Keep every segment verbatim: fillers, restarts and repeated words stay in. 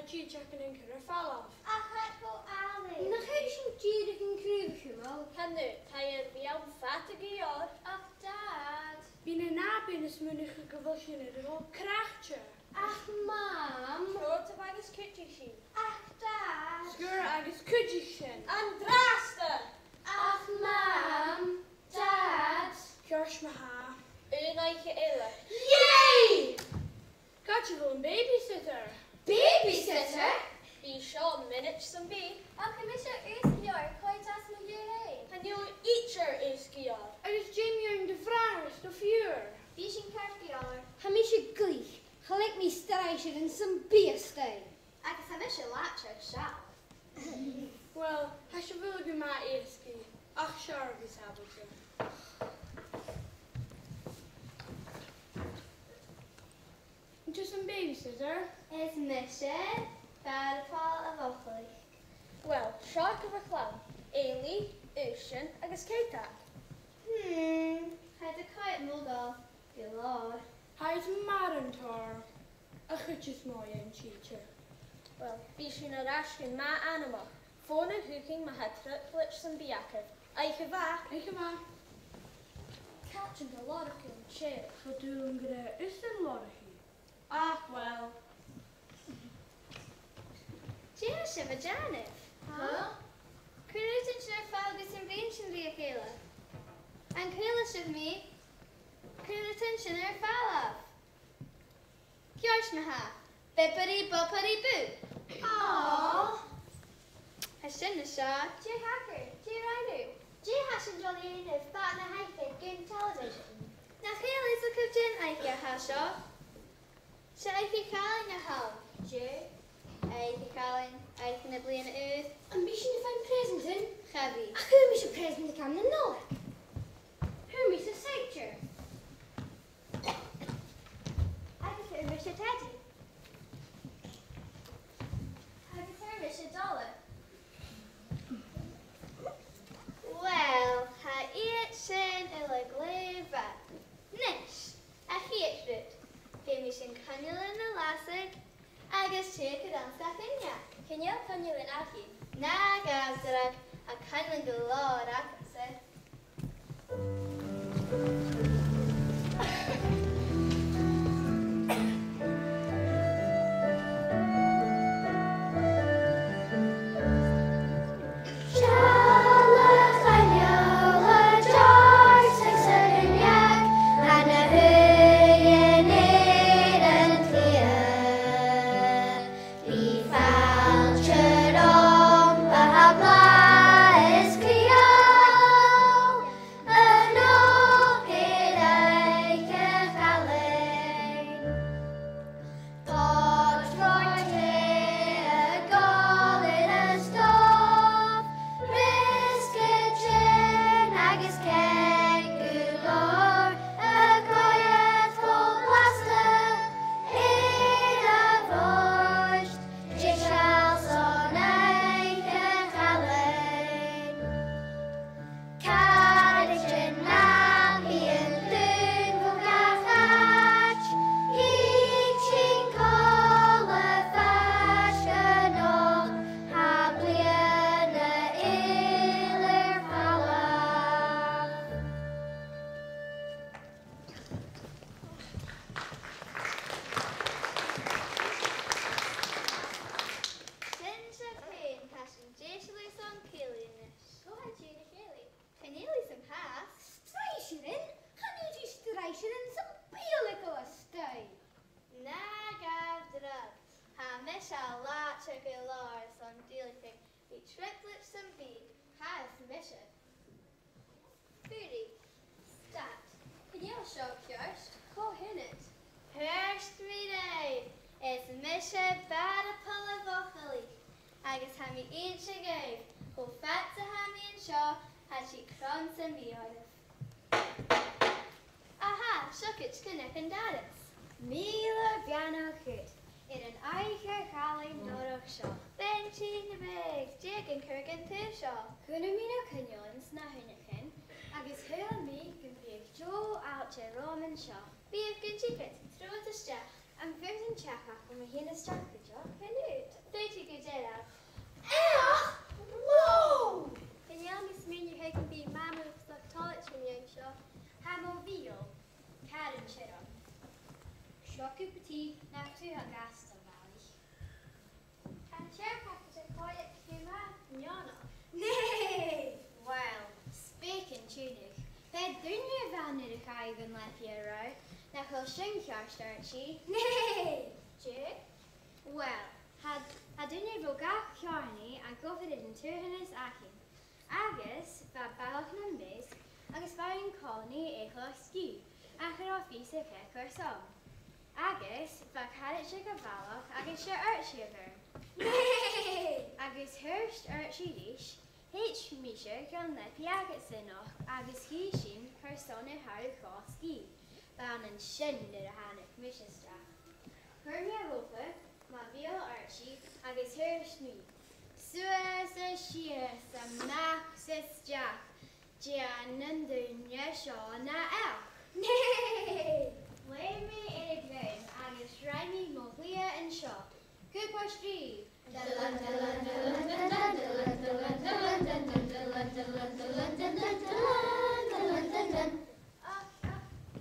Dìreach an cur air falbh. Ach càit a bheil Ailean? Nach eil sinn dìreach an cruinneachadh, a Mhòr? Chan eil, tha i air a bhith ann fada gu leòr. Ach Dad. Bidh na nàbaidhean a' smaoineachadh gu bheil sinn air a dhol craicte. Ach Mam. Seòrsa agus cuidich sinn. Ach Dad. Sguir agus cuidich sinn. An-dràsta! Ach Mam, Dad. Ceart ma-thà. Aon oidhche eile. Yay! Càit a bheil am babysitter? Babysitter? Bidh i seo mionaid sam bith. Ach tha mise aosta gu leòr, cò às a tha mo dhèidh fhèin? Chan eil thu idir aosta gu leòr. Agus dè mu dheidhinn do bhràthair 's do phiuthar? Bidh sinn ceart gu leòr. Tha mise glic, cha leig mi strainnsearan sam bith a-staigh. Agus tha mise làidir seall. Uill, tha sibh uile gu math èasgaidh, ach 's fheàrr a bhith sàbhailte. An tusa am babysitter? Is mise Bàrr a' Pholl a' Bhochailich. Uill, seo agaibh a' chlann, Eilidh, Oisean agus Ceiteag. Hmm, tha iad a' coimhead modhail gu leòr. Tha iad mar an tòir. A' chuid as motha den t-sìde. Uill, bidh sinn air ais gu math anmoch. Fòn a' tighinn ma tha trioblaid sam bith agaibh. Oidhche mhath. Oidhche mhath. Càit an do lorg thu an tè? Cha dùil leam gur e thusa an lorg i. Ach uill. Dè tha sibh a' dèanamh? Huh? Cuiribh an t-sìde air falbh gus am bruidhinn sinn ri chèile. An cuala sibh mi? Cuiribh an t-sìde air falbh. Ceart ma-thà. Bibbidi bobbidi boo. Aww. Tha sin nas fheàrr. Dè thachair? Dè rinn thu? Dè tha sinn a' dol a dhèanamh fad na h-oidhche gun television? Nach eil fhios agaibh dè an oidhche a tha seo? 'S e Oidhche Challainn a th' ann. Dè? Oidhche Challainn, oidhche na Bliadhna Ùir. Am bi sinn a' faighinn presentan? Cha bhi. Ach fhuair mise presentan aig àm na Nollaig. Fhuair mise seidear. Agus fhuair mise teddy. Agus fhuair mise dola. Uill, tha iad sin uile glè mhath. A-nis, a' chiad rud, feumaidh sinn coinnlean a lasadh agus tilleadh air ais dhan uinneag. Chan eil coinnlean againn. Na gabh dragh, tha coinnlean gu leòr agamsa. Seall a' choinnlean a' dòrtadh san uinneag, tha na h-uighean air an t-slighe. Bidh fàilte romhpa, tha blàth is caol, a-nochd air Oidhche Challainn. Pòidrean a' gabhail air an stòbh, briosgaidean agus cèic gu leòr, a' coimhead cho blasta air a' bhòrd, deiseil son Oidhche Challainn. Càirdean, nàbaidhean, daoine bho gach àite, thig sinn còmhla faisg a-nochd, tha bliadhna eile air falbh. Sin sibh fhèin, tha sinn deiseil airson cèilidh a-nis. Cò tha a' dèanamh a' chèilidh? Chan eil fhios agam fhathast. Strainnsearan? Chan fhaod thu strainnsearan sam bith a leigeil a-staigh. Na gabh dragh. Tha mise làidir gu leòr airson dùbhlan. Bidh trioblaid sam bith. Tha fhios mise. Fury. Stad. Chan eil seo ceart. Cò sheann iad? Thuirt mi ribh! Is mise Bàrr a' Pholl a' Bhochailich, agus tha mi innte dhuibh, cho fad 's a tha mi an seo, tha sibh cron sam bith oirbh. Aha, seo cuideigin aig an doras. Mìle beannachd dhut, air an Oidhche Challainn dorch seo. Bean-tinn a bheag, dè tha thu a' cur dhan taobh seo? Chunnaic mi na coinnlean sna h-uinneagan, agus shaoil mi gum biodh deagh fhàilte romham an seo. Bidh, gun teagamh, trobhad a-steach. Am faod an t-each agam a thighinn a-steach cuideachd? Chan fhaod. Cupa tì, nach tu a gasta, a bhalaich. An t-earrach a tha coimhead cuma neònach. Nì! Uill, speucan tionnach. Tha duine a bh' ann nuair a chaidh an leabaidh a-raoir, nach eil sin ceart, Archie? Nì! Dè? Uill, tha, tha duine bho gach ceàrnaidh ag obair air an tuathanas againn. Agus bha balach nam measg, agus bha e an-còmhnaidh air a chur sgìth, ach cha robh fios aige carson. Agus bha caraid aig a' bhalach agus 's e Archie a bh' ann. Agus thuirt Archie ris, thèid mise gun leabaidh agadsa a-nochd agus chì sinn carson a tha thu cho sgìth. B' ann an sin nuair a thàinig mise a-steach. Chuir mi a' ghopa mu bheul Archie agus thuirt mi, suas is sìos, a-mach 's a-steach, dèan an duine seo na each. Nì! Leum mi air a' ghrunnd agus rinn mi mo shlighe an seo. Cupa strì! Ach, ach,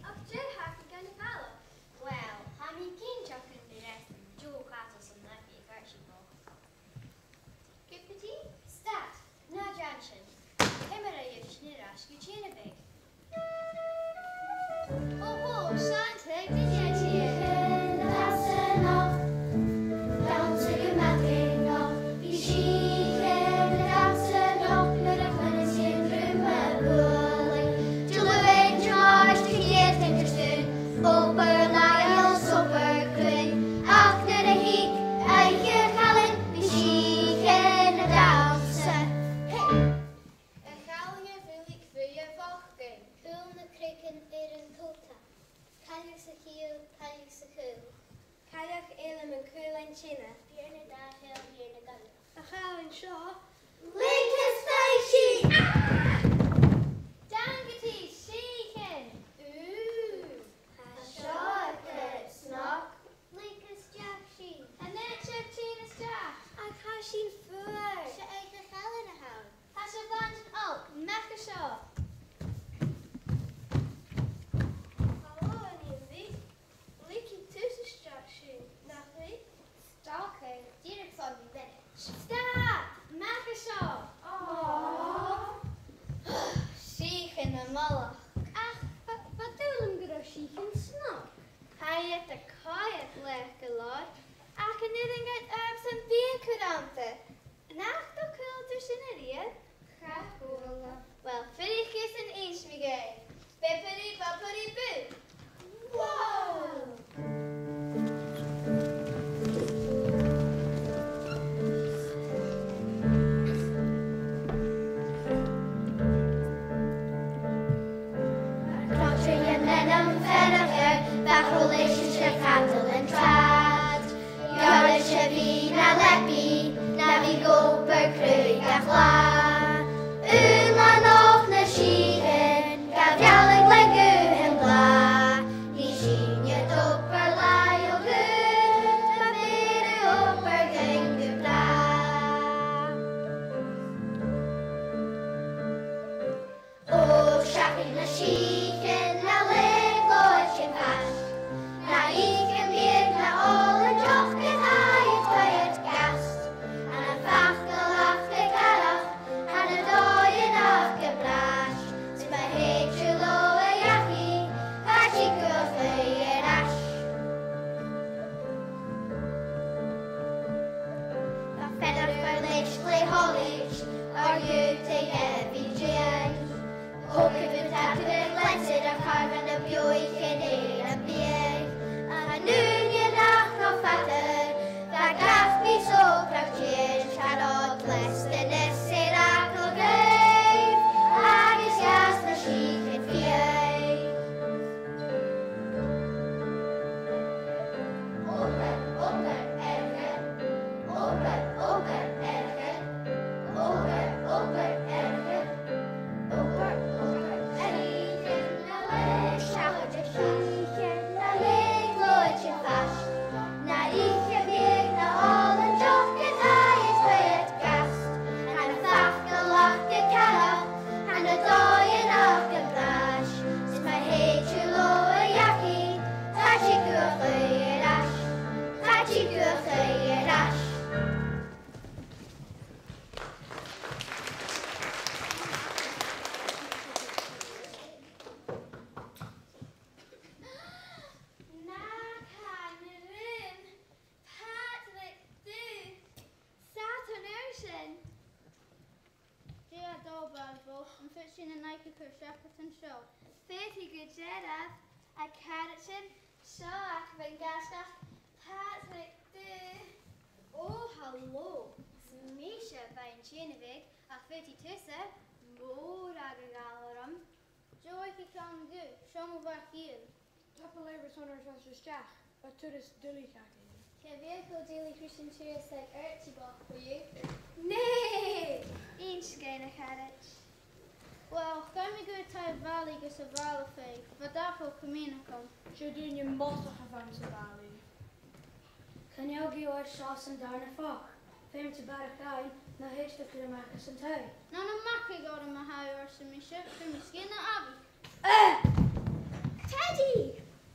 ach dè th' againn dhan a' bhalach? Uill, tha mi cinnteach gun do rinn deagh chadal san leabaidh a' chuairt seo. Cupa tì? Stad! Na dèan sin. Ciamar a gheibh sinn air ais gu tìr a' bheag? Ho, ho, seann taigh duine tìr. Dannsa a-nochd, dannsa gu math a-nochd, bidh sìthichean a' dannsa a-nochd nuair a chluinneas iad an druma a' bualadh. Diluain, Dimàirt, Diciadain, Diardaoin, obair làitheil 's obair cruinn, ach nuair a thig oidhche Challainn, bidh sìthichean a' dannsa. A' Challainn a' bhualadh buidhe bhochdainn. Cùl nan creagan air an t-sultan. Cailleach sa chiall, cailleach sa chaol. Cailleach eile mun cuailean teine. Beàrn nan dà shaoghal, beàrn nan gainmheach. A' Challainn seo. Leig a-staigh sinn! Ah! Dannsa gu tì, sìthichean! Ooh, tha seo a' coimhead snog. Leig a-steach sinn. An e seo tìr a-steach? Ach tha sinn fuar. 'S e Oidhche Challainn a th' ann. Tha sibh làn den olc, a-mach à seo. Halò, a nighean bhig. Leigidh tusa a-steach sinn, nach leig? 'S dòcha, dìreach son mionaid. Stad! A-mach à seo! Aww. Sìthichean na mallachd. Ach, bha, bha dùil leam gun robh sìthichean snog. Tha iad a' coimhead laghach gu leòr, ach an urrainn dhut ormsa am biadh a chur annta? Nach do chuala tu sin a-riamh? Cha chuala. Uill, fuirichibh 's innsibh mi dhuibh. Bibbidi bobbidi boo. Wow! Crodh tro dheann am fear a' bheàrr, bha a h-uile sìon a' cadal an t-sràid. Gheibh sibh na leabaidh, na bhiodh obair cruaidh gach latha. Aon latha a-nochd na sìthichean, ga bhealaigh le guthan blàth. Nì sinne obair làitheil dhut, ma bheir thu obair dhuinn gu bràth. Och, seachain na sìthichean, na leig leotha sinn fhathast. Na ith am biadh, na òl an deoch, gus an tèid iad gu gasta. Ann am facal ach gu gàireachd, ann an dòigh ach gu bràth. 'S ma thèid thu leotha dhachaigh, cha tig thu a-chaoidh air ais. Tha feadhainn air leisg le hoilid, ar gùtadh a bhith dìon. Thog am biadh tapaidh le Sin an aidh a chur seachad an seo. Feuch gu dearbh, a chàirdean, seo agaibh an gaisgeach Patrick Dubh. Ò, halò. 'S mise Bean Tìonabhaig, ach faodaidh tusa mòran a ghabhail orm. Deoch a chlann, seo mo mhac Iain. Tapadh leibh airson ar dol a-steach, bha turas duilich againn. Cò mheud a dh'fheuch an turas aig Archie bochd, bha? Nì! Innis dhuinn, a charaid. Uill, chaidh mi gu taigh a' bhàillidh gus a' bhàillidh fhèin, bha dà phoca mìn agam. 'S e duine mosach a bh' anns a' bhàillidh. Chan eil gu leòr seo san dàrna phoc. Feumaidh tu barrachd fhaighinn, no èist thu a-mach às an taigh. Nan mac a ghabh orm a thaigh, arsa mise, cuir mi sgian na àmhaich. Eh! Teddy!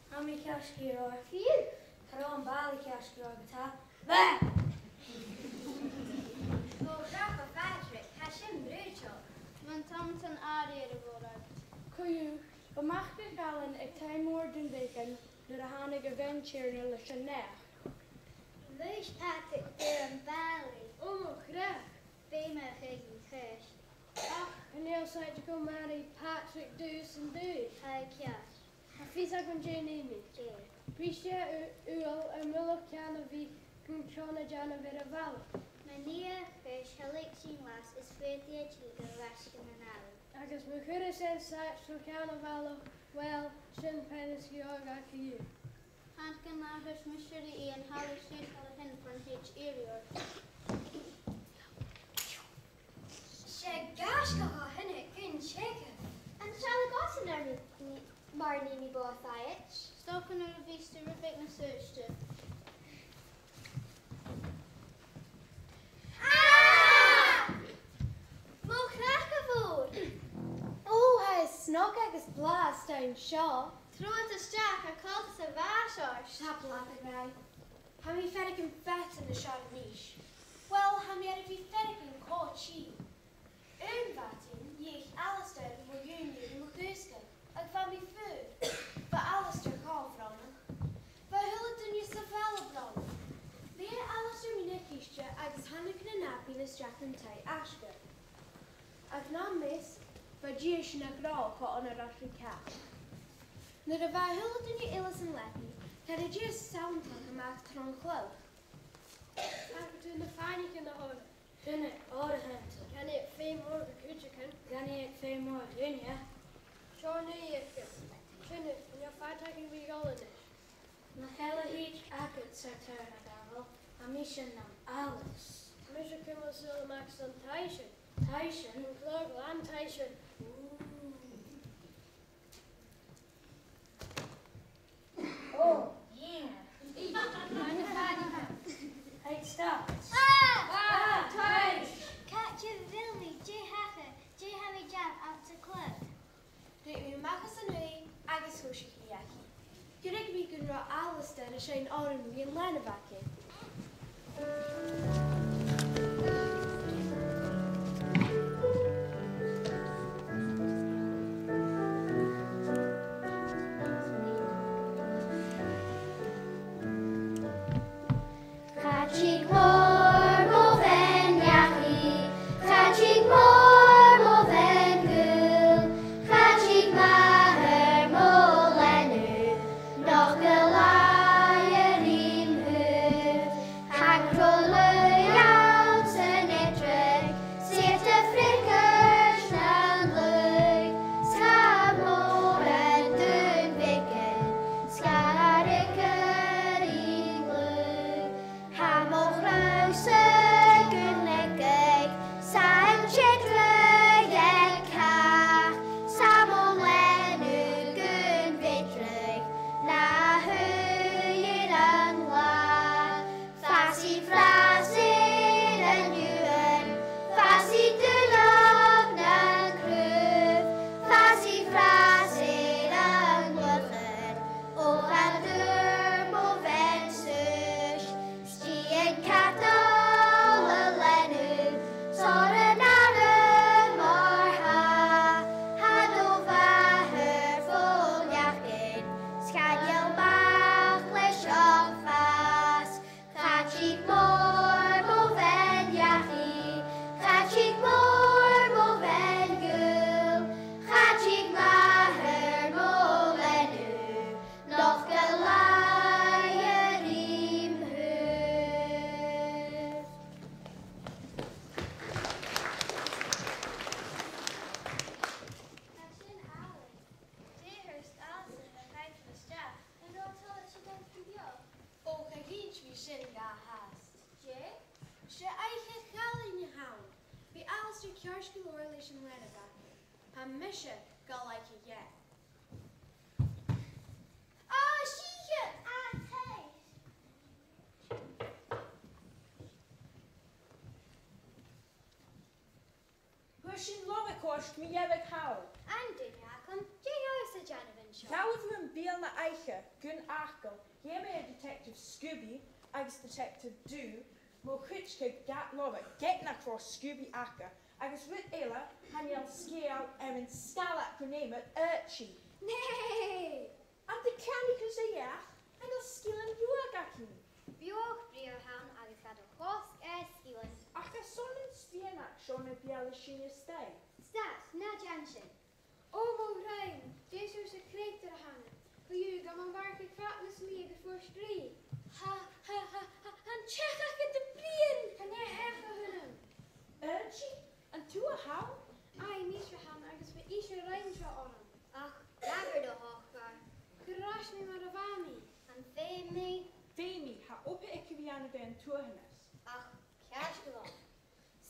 Tha mi ceart gu leòr. Fiù! Tha rud am bàillidh ceart gu leòr ge-tà. Bah! Mo chreach, a Phatrick, tha sin brùideach. Bha an t-àm san àirigh air a' mhòrag. Co-dhiù, bha mac a' ghaoil aig taigh mòr Dhùn Bheagain nuair a thàinig a' Bhean Tighearna leis an naidheachd. Bha Patrick Dubh am bàillidh. Ò mo chreach! Feumaidh mi a chur. Ach chan eil sinn a' dol a mharbhadh Patrick Dubh san dùthaich. Tha e ceart. Tha fios agam dè nì mi. Dè? Briseadh u-, ubhal air mullach ceann a' bhìc gun ceann a dhèanamh air a' bhàillidh. Ma nì e, tha e a' sealltainn glas is faodaidh e tighinn gu làithean an abhainn. Agus ma chuireas e an saighead tro cheann a' bhàillidh, uill, sin peanas gu leòr agaibh. Tha an cànan a thuirt mise ri Iain, thalla sìos an sin far an tèid iarraidh. 'S e gaisgeach a th' ann, gun teagamh. An seall agad-sa mar nì, nì, mar nì mi bàillidh? 'S dòcha nach bi sinn ro bheag nas aosta. Ah! Mo chreach a' mhòr! Ò, tha e snog agus blàth an seo. Trobhad a-steach, tha coltas a' bhàis ort. Tapadh leat, a ghràidh. Tha mi a' faireachdainn fada nas fheàrr a-nis. Uill, tha mi air a bhith a' faireachdainn cho tinn. Aon mhadainn, dh'fheuch Alasdair mo ghaoith ri mo chùsgadh, agus bha mi fuar. Bha Alasdair cho brònach. Bha a h-uile duine sa bhaile brònach. Leag Alasdair mi na ciste agus thàinig na nàbaidhean a-steach dhan taigh fhaisge. Ach nam measg, bha dithis nan gnothach cho onarach ri càch. Nuair a bha a h-uile duine eile san leabaidh, chaidh iad a-steach a-mach tron chladh. Tha cuideigin a' faighneachd na h-òrain. Cuideigin òrain a th' annta. Chan eil feum mòr aig cuideigin. Chan eil feum mòr aig duine. Seo an aon rud. Sin e, chan eil fada againn ri dhol a-nis. Nach eil a-rithist agad-sa tòrr na gabhail, tha mise nam fhallas. Tha mise a' cumail sùil a-mach san taigh sin. Taigh sin? An cladh glan taigh sin. Ooh. Oh, yeah. Hey, stop. Ah! Ah! Taigh! Càit a bheil mi? Dè thachair? Dè tha mi a' dèanamh anns a' chladh? Ruith mi a-mach às an uaigh agus thòisich mi dhachaigh. Chunnaic mi gun robh Alasdair a' seinn òran ri an leanabh aige. Càit a bheil mòr mo bhean-eachaidh? Càit a bheil mòr mo bhean-ghaoil? Càit a bheil m' athair mo leanabh? Nochd gu làidir rim thùs, tha crodh-laoigh Tha mise ga leigeil dheth. Ah, sìthiche! Ah, taigh! Fhuair sinn loma-chòmhnaidh mu dheireadh thall. An duine agam, dè tha thusa a' dèanamh an seo? Dh'fhalbh mi am beul na h-oidhche gun fhacal, dh'fheumainn air Detective Scooby agus Detective Doo mo chuideachadh gad lorg, ged nach robh Scooby aca, agus rud eile, chan eil sgeul air an sgailc gun fheum air Archie. Nay! An do cheannaich thusa each, an do sgilean ruadh againn? Beothach brèagha a th' ann agus cha do chosg e sgilean. Ach tha sinn a' smaoineachadh seo na beul a' tighinn a-steach. Stad, na dèan sin. Ò mo chreach, dè seòrsa creutair a th' ann? Chuir thu gam bharrachd aig fad nas motha gu fuair sgrìob. Ha, ha, ha, ha, an t-each agad a' bruidhinn! Chan e each a th' annam. Archie, an tu a th' ann? Aidh, mise a th' ann agus bha ise a' roinn seo orm. Ach, dè th' agad, a thòiseachair? Cuir air ais mi mar a bha mi. Am feum mi? Feumaidh, tha obair againn ri dhèanamh air an tuathanas. Ach, ceart gu leòr.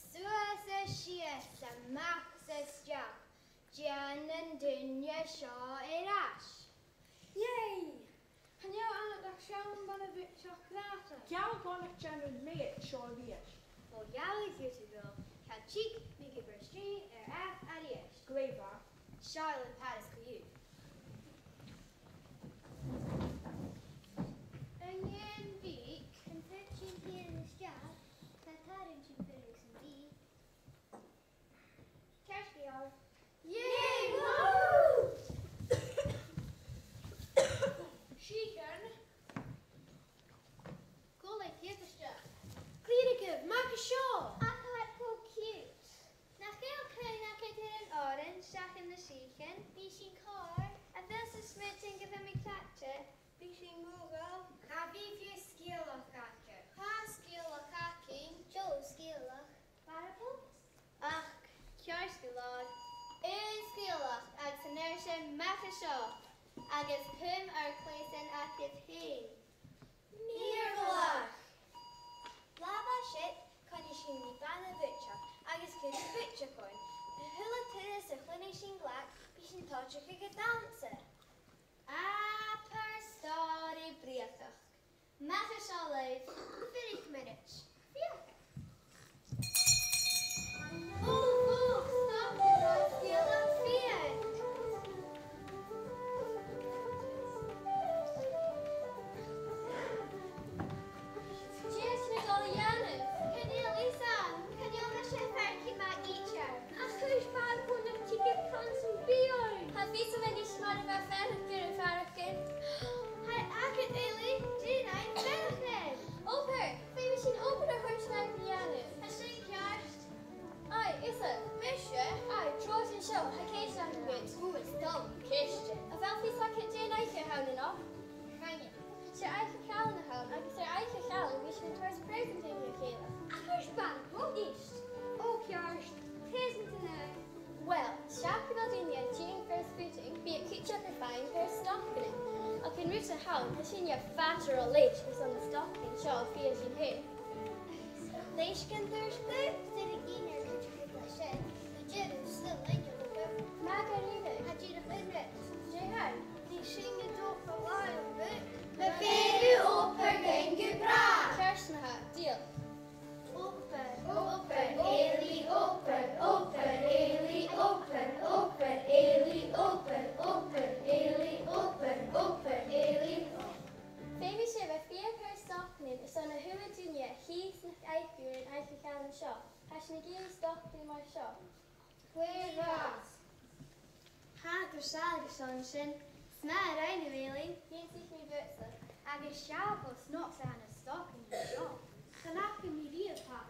Suas is sìos, a-mach 's a-steach, dèan an duine seo air ais. Yay! Chan eil ann ach seann bhana-bhuidseach grànda. Geall dhomh nach dèan thu leithid seo a-rithist. Mo gheall dhut, a ghaoil, cha tig mi gu Brèatainn air ais a-rithist. Glè mhath. Seall air Paris co-dhiù. An e am biadh? An feuch sinn fhìn a-steach? Tha tarraing sinn furasta san bhiadh. Ceart gu leòr. Yay! Woohoo! Sìthean. Cò leig iad a-steach? Clìoraidh, mach à seo! Ach tha iad cho cute. Nach eil cuimhne agad air an òran Seachad na Sìthean? Bidh sinn còir. A bheil sibh a' smaointinn gu bheil mi craicte? Bidh sinn modhail. Cha bhi fiù 's sgeulachd againn. Tha sgeulachd againn. Deagh sgeulachd. Parables? Ach, ceart gu leòr, aon sgeulachd agus an uair sin mach à seo, agus cùm ur cluasan agaibh fhèin. Mìorbhaileach! Latha mhath sin, coinnich sinn ri bana-bhuidseach agus cuiridh buidseach oirnn. A h-uile turas a chluinneas sinn glag, bidh sinn a' tòiseachadh a' dannsa. Abair stòiridh brèagach. Mach à seo leibh. Fuirich mionaid. Feuch. Ò, ò, stop, stop, stop, feuch. Dè tha sinn a' dol a dhèanamh? Chan eil fhios agam, chan eil mise a' faireachdainn math idir. Ach chan eil fhios agam nach tig iad chun sam bith. Tha fios agam a-nis mar a bha Feireachdainn a' faireachdainn. Tha agad, Eilidh, dè nì Feireachdainn? Obair! Feumaidh sinn obair a thoirt air a dhèanamh. Tha sin ceart. Aidh, Issa. Mise? Aidh, trobhad an seo, tha ceist agam dhut. Ò, is toil leam ceistean. A bheil fhios agad dè an oidhche a th' ann a-nochd? Chan eil. 'S e Oidhche Challainn a th' ann, agus air Oidhche Challainn bidh sinn a' toirt preusant air a chèile. Ach air span, ò? Ist. Ò, ceart. Preusant an-diugh. Uill, seach gu bheil daoine a' tighinn far am faod sinn, bidh iad cuideachd a' faighinn paidhir stocainnean. Ach an rud a th' ann, tha sinne fada ro leisg airson na stocainnean seo a fhighe sinn fhèin. Leis gun tuirt thu, 's urrainn dhuinn cuideachadh leis sin, gu deireadh, 's toil leinn obair. Math dha-rìribh. Tha dìreach aon rud. Dè tha? Nì sinn an t-obair làitheil, ma... Ma bheir thu obair dhuinn gu bràth. Ceart ma-thà, deal. Obair, obair, Eilidh, obair, obair, Eilidh, obair, obair, Eilidh, obair, obair, Eilidh, obair, obair, Eilidh. Feumaidh sibh fighe paidhir stocainnean airson a h-uile duine a chì 's nach fhaic thu air an Oidhche Challainn seo. Tha sinn ag iarraidh stocainnean mar seo. Glè mhath. Tha thu sàmhach airson sin. 'S math a rinn thu, Eilidh. Dh'ionnsaich mi dhutsa. Agus seall cho snog 's a tha na stocainnean seo. Chan fhaca mi riamh pàirt